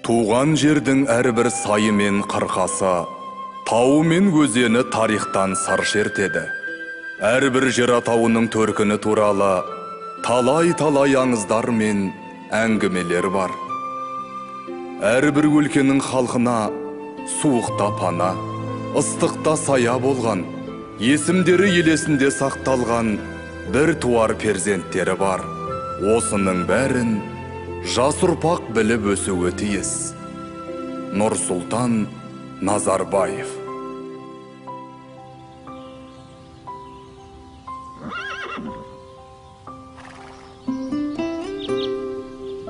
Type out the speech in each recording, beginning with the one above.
Туған жердің әрбір сайы мен қырқасы, тауы мен өзені тарихтан сыр шертеді. Әрбір жер атауының төркіні туралы талай-талай аңыздар мен әңгімелер бар. Әрбір өлкенің халқына суықта пана, ыстықта сая болған, есімдері елесінде сақталған бір туар перзенттері бар. Осының бәрін жас ұрпақ біліп өсуі тиіс. Нұрсұлтан Назарбаев.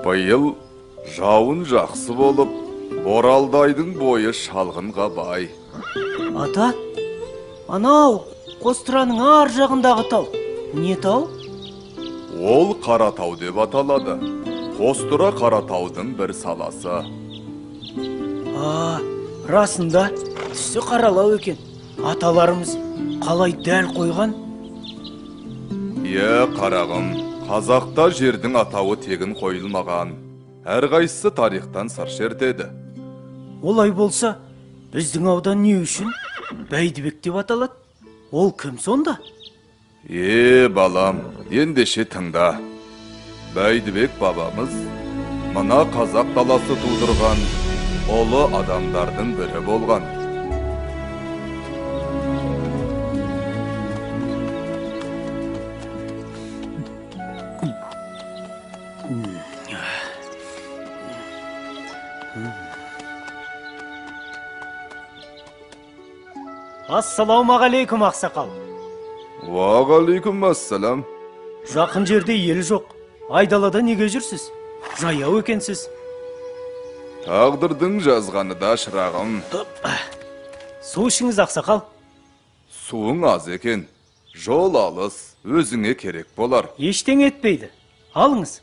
Биыл жауын жақсы болып, Боралдайдың бойы шалғынға бай. Ата, анау Қостыраның ар жағындағы тау. Не тау? Ол Қаратау деп аталады. Қостыра Қаратаудың бір саласы. А, расында түсі қаралау екен. Аталарымыз қалай дәл қойған? Е, қарағым, қазақта жердің атауы тегін қойылмаған. Әрқайсысы тарихтан сыр шертеді. Олай болса, біздің аудан не үшін Бәйдібек деп аталады? Ол кім сонда? Е, балам, ендеше тыңда. Бәйдібек бабамыз мына қазақ даласы тудырған ұлы адамдардың бірі болған. Ассалаумағалейкум, ақсақал. Уағалейкум ассалам. Жақын жерде ел жоқ. Айдалада неге жүрсіз? Жаяу екенсіз. Тағдырдың жазғаны да, шырағым. Су ішіңіз, ақсақал. Суың аз екен. Жол алыс, өзіңе керек болар. Ештеңе етпейді. Алыңыз.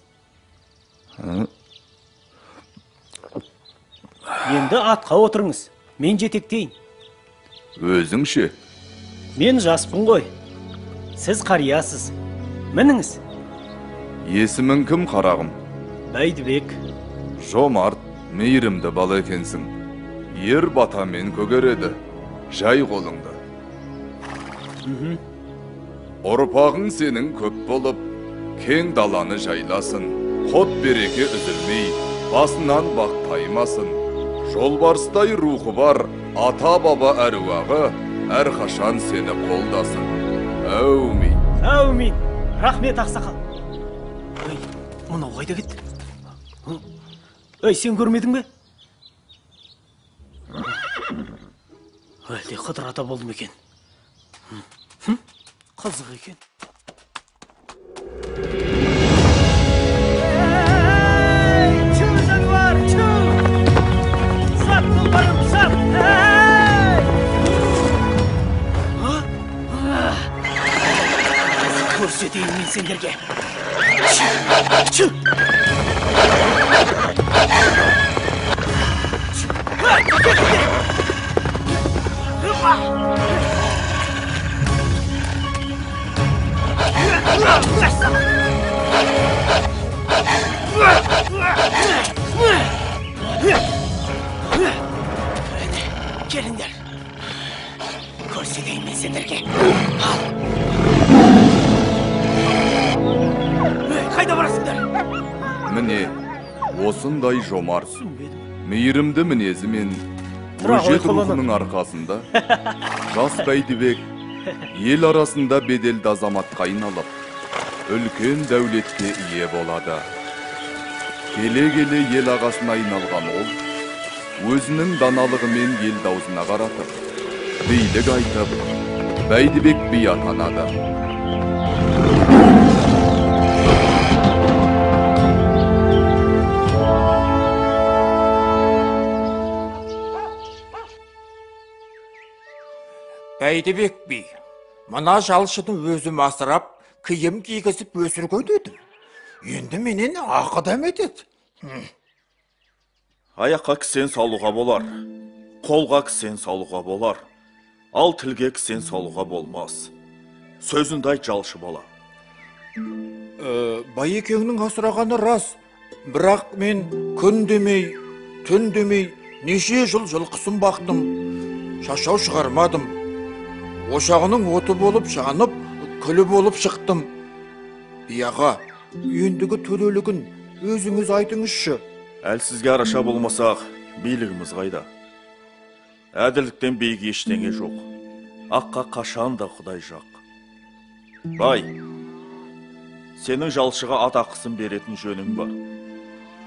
Енді атқа отырыңыз. Мен жетектейін. Өзің ше? Мен жаспын ғой. Сіз қариясыз. Мініңіз. Есімің кім, қарағым? Бәйдібек. Жомарт, мейірімді бала екенсің. Ер батамен көгереді. Жай қолыңды. Ұрпағың сенің көп болып, кең даланы жайласын. Қот береке үзілмей, басынан бақ таймасын. Жолбарыстай рухы бар, ата-баба әруағы әрқашан сені қолдасын. Әумин. Әумин. Рахмет, ақсақал. Ей, мынау қайда кетті? Ей, сен көрмедің бе? Әлде Қыдыр ата болды ма екен? Қызық екен. Көрсетейін мен сендерге. Келіңдер. Көрсетейін мен сендерге. Ал. Қайда барасыңдар? Міне, осындай жомарт, мейірімді мінезімен өжет рухының арқасында жас Бәйдібек ел арасында беделді азаматқа айналып, үлкен дәулетке ие болады. Келе-келе ел ағасына айналған ол, өзінің даналығымен елді аузына қаратып, билік айтып, Бәйдібек би атанады. Бәйдібек би, мына жалшыны өзім асырап, киім кигізіп өсірген едім. Енді менен ақы дәметеді. Аяққа кісен салуға болар, қолға кісен салуға болар, ал тілге кісен салуға болмас. Сөзіңді айт, жалшы бала. Байекеңнің асырағаны рас, бірақ мен күн демей, Түн демей неше жыл жылқысын бақтым, шашау шығармадым. Ошағының оты болып жанып, күлі болып шықтым. Би аға, ендігі төрелігін өзіңіз айтыңызшы. Әлсізге араша болмасақ, билігіміз қайда? Әділдіктен биік ештеңе жоқ. Аққа қашан да Құдай жақ. Бай, сенің жалшыға ат ақысын беретін жөнің бар.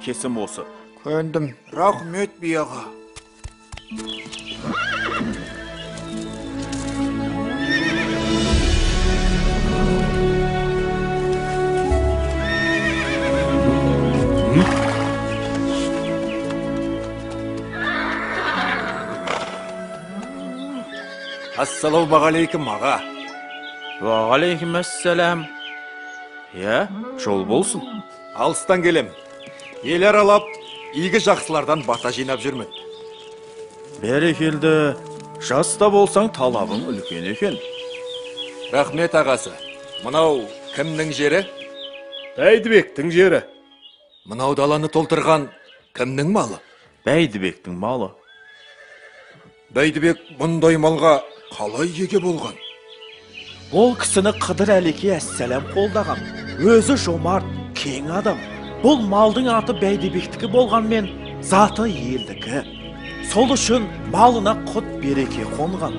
Кесім осы. Көндім. Рахмет, би аға. Ассалаумағалейкум, аға. Уағалейкум ассалам. Иә, жол болсын. Алыстан келем. Ел аралап, игі жақсылардан бата жинап жүрмін. Бәрекелді, жас та болсаң талабың үлкен екен. Рахмет, ағасы. Мынау кімнің жері? Бәйдібектің жері. Мынау даланы толтырған кімнің малы? Бәйдібектің малы. Бәйдібек мұндай малға қалай еге болған? Ол кісіні Қыдыр Әлеке әссәләм қолдаған. Өзі жомарт, кең адам. Бұл малдың аты Бәйдібектікі болғанмен, заты елдікі. Сол үшін малына құт береке қонған.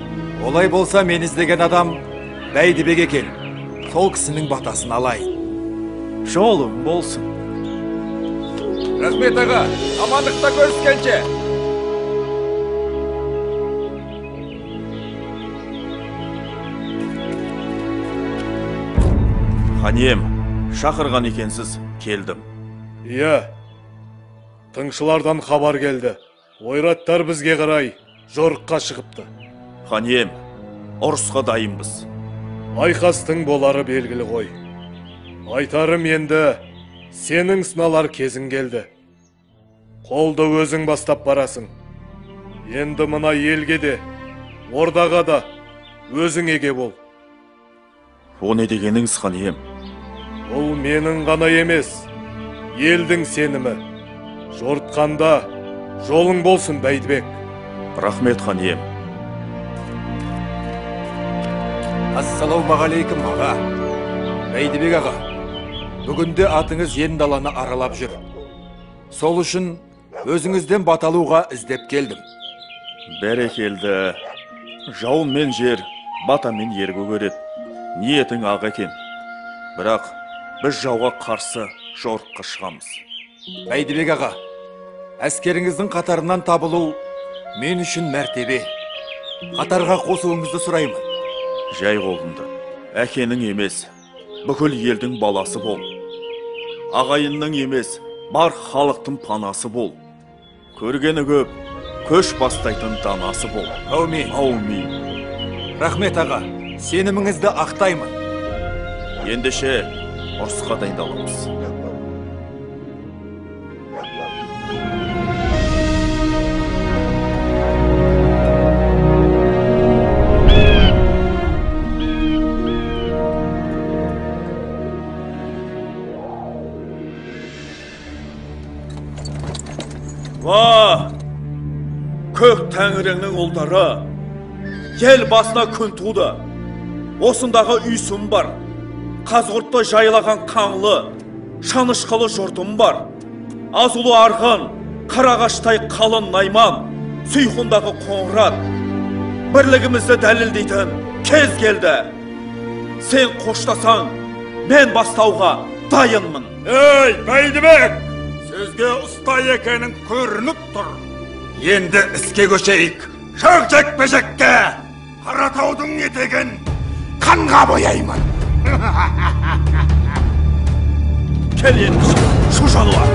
Олай болса, мен іздеген адам Бәйдібек екен. Сол кісінің батасын алайын. Жолым болсын. Рахмет, аға. Амандықта көріскенше. Хан ием, шақырған екенсіз, келдім. Иә, тыңшылардан хабар келді. Ойраттар бізге қарай жорыққа шығыпты. Хан ием, ұрысқа дайынбыз. Айқастың болары белгілі ғой. Айтарым енді, сенің сыналар кезің келді. Қолды өзің бастап барасың. Енді мына елге де, ордаға да өзің еге бол. О не дегеніңіз, хан ием? Бұл менің ғана емес, елдің сенімі. Жортқанда жолың болсын, Бәйдібек. Рахмет, хан ием. Ассалаумағалейкум, аға. Бәйдібек аға, бүгінде атыңыз ен даланы аралап жүр. Сол үшін өзіңізден бата алуға іздеп келдім. Бәрекелді. Жауын мен жер, батамен ер көгереді. Ниетің ақ екен. Бірақ біз жауға қарсы жорыққа шығамыз. Бәйдібек аға, әскеріңіздің қатарынан табылу мен үшін мәртебе. Қатарға қосуыңызды сұраймын. Жай қолыңды. Әкенің емес, бүкіл елдің баласы бол. Ағайынның емес, бар халықтың панасы бол. Көргені көп, көш бастайтын данасы бол. Әумин. Әумин. Рахмет, аға. Сеніміңізді ақтаймын. Ендеше ұрысқа дайындаламыз. Ва! Көк тәңіріңнің ұлдары, ел басына күн туды. Осындағы үйсім бар, Қазығұртты жайлаған қаңлы, шанышқылы жұртым бар. Азулы арғын, қарағаштай қалын найман, Сұйқындағы қоңырат. Бірлігімізді дәлелдейтін кез келді. Сен қоштасаң, мен бастауға дайынмын. Ей, Бәйдібек! Сөзге ұста екенің көрініп тұр. Енді іске көшейік. Шық жекпе-жекке! Қаратаудың етегін қанға бояймын. Кел енді, шу жануар!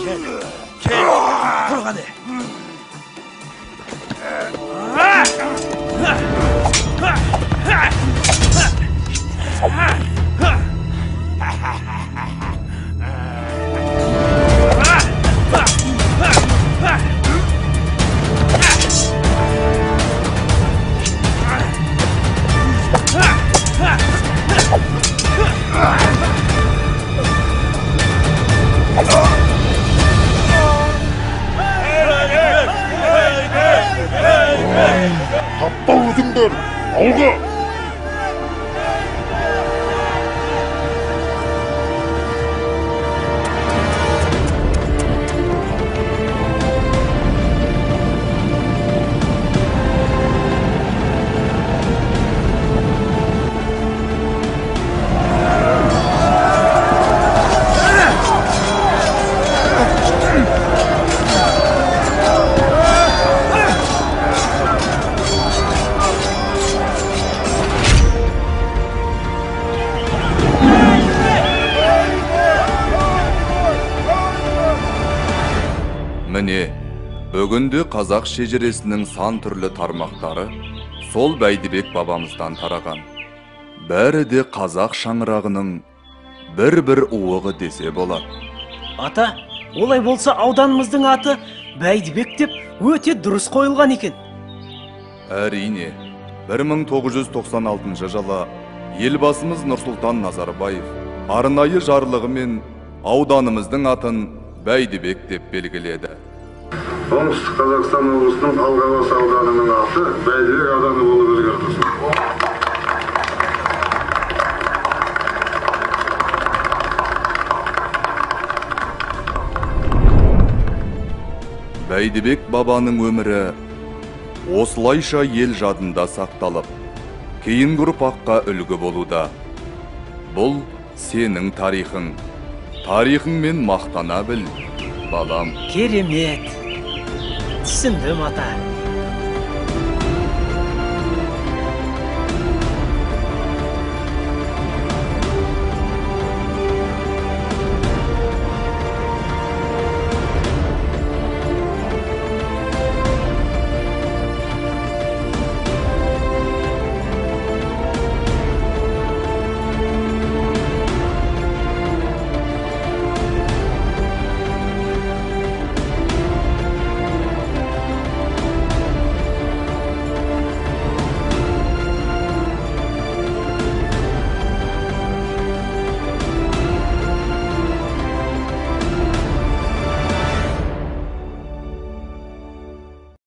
Кел, кел, тұр қане! Жүріңдер, алға! Міне, бүгінде қазақ шежіресінің сан түрлі тармақтары сол Бәйдібек бабамыздан тараған. Бәрі де қазақ шаңырағының бір-бір уығы десе болады. Ата, олай болса ауданымыздың аты Бәйдібек деп өте дұрыс қойылған екен. Әрине, 1996 жылы елбасымыз Нұрсұлтан Назарбаев арнайы жарлығымен ауданымыздың атын Бәйдібек деп белгіледі. Оңтүстік Қазақстан облысының Алғабас ауданының аты Бәйдібек ауданы болып өзгертілсін. Бәйдібек бабаның өмірі осылайша ел жадында сақталып, кейінгі ұрпаққа үлгі болуда. Бұл сенің тарихың. Тарихыңмен мақтана біл, балам. Керемет. Түсіндім, ата.